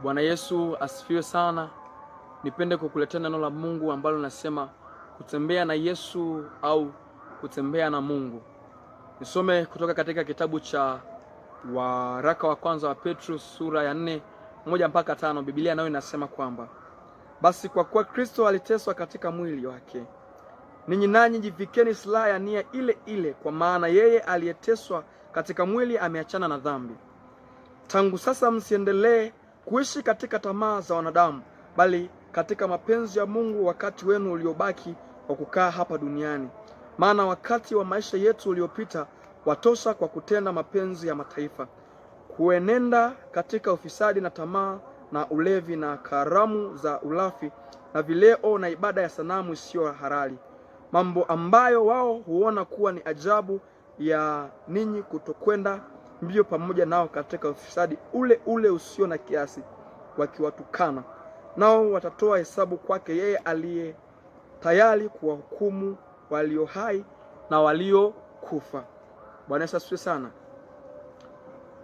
Bwana Yesu asifiwe sana. Nipende kukuletea neno la Mungu ambalo nasema kutembea na Yesu au kutembea na Mungu. Nisome kutoka katika kitabu cha waraka wa kwanza wa Petro sura ya 4:1 mpaka 5. Biblia nayo inasema kwamba basi kwa kuwa Kristo aliteswa katika mwili wake, ninyi nanyi jivikeni silaha ya nia ile ile, kwa maana yeye aliyeteswa katika mwili ameachana na dhambi. Tangu sasa msiendelee kuishi katika tamaa za wanadamu, bali katika mapenzi ya Mungu wakati wenu uliobaki wa kukaa hapa duniani. Maana wakati wa maisha yetu uliopita watosha kwa kutenda mapenzi ya mataifa, kuenenda katika ufisadi na tamaa na ulevi na karamu za ulafi na vileo na ibada ya sanamu isiyo halali, mambo ambayo wao huona kuwa ni ajabu ya ninyi kutokwenda mbio pamoja nao katika ufisadi ule ule usio na kiasi, wakiwatukana. Nao watatoa hesabu kwake yeye aliye tayari kuwahukumu walio hai na waliokufa. Bwana Yesu asifiwe sana.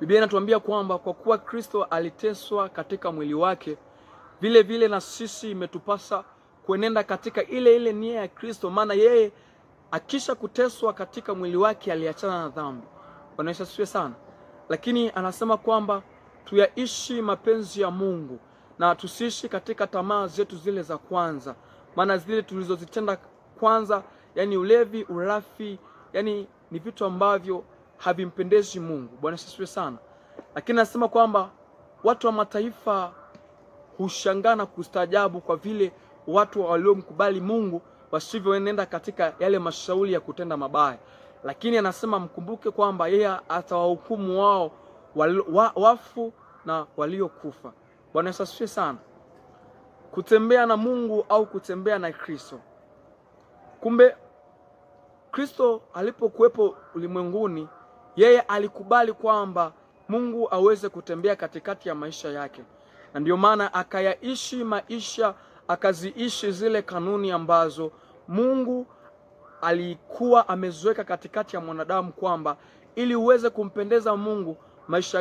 Biblia inatuambia kwamba kwa kuwa Kristo aliteswa katika mwili wake, vile vile na sisi imetupasa kuenenda katika ile ile nia ya Kristo, maana yeye akisha kuteswa katika mwili wake aliachana na dhambi. Bwana Yesu asifiwe sana. Lakini anasema kwamba tuyaishi mapenzi ya Mungu na tusiishi katika tamaa zetu zile za kwanza, maana zile tulizozitenda kwanza, yani ulevi, urafi, yani ni vitu ambavyo havimpendezi Mungu. Bwana Yesu asifiwe sana. Lakini anasema kwamba watu wa mataifa hushangaa na kustaajabu kwa vile watu waliomkubali Mungu wasivyoenenda katika yale mashauri ya kutenda mabaya. Lakini anasema mkumbuke kwamba yeye atawahukumu wao wafu na waliokufa. Bwana Yesu asifiwe sana. Kutembea na Mungu au kutembea na Kristo. Kumbe Kristo alipokuwepo ulimwenguni, yeye alikubali kwamba Mungu aweze kutembea katikati ya maisha yake, na ndiyo maana akayaishi maisha, akaziishi zile kanuni ambazo Mungu alikuwa ameziweka katikati ya mwanadamu, kwamba ili uweze kumpendeza Mungu maisha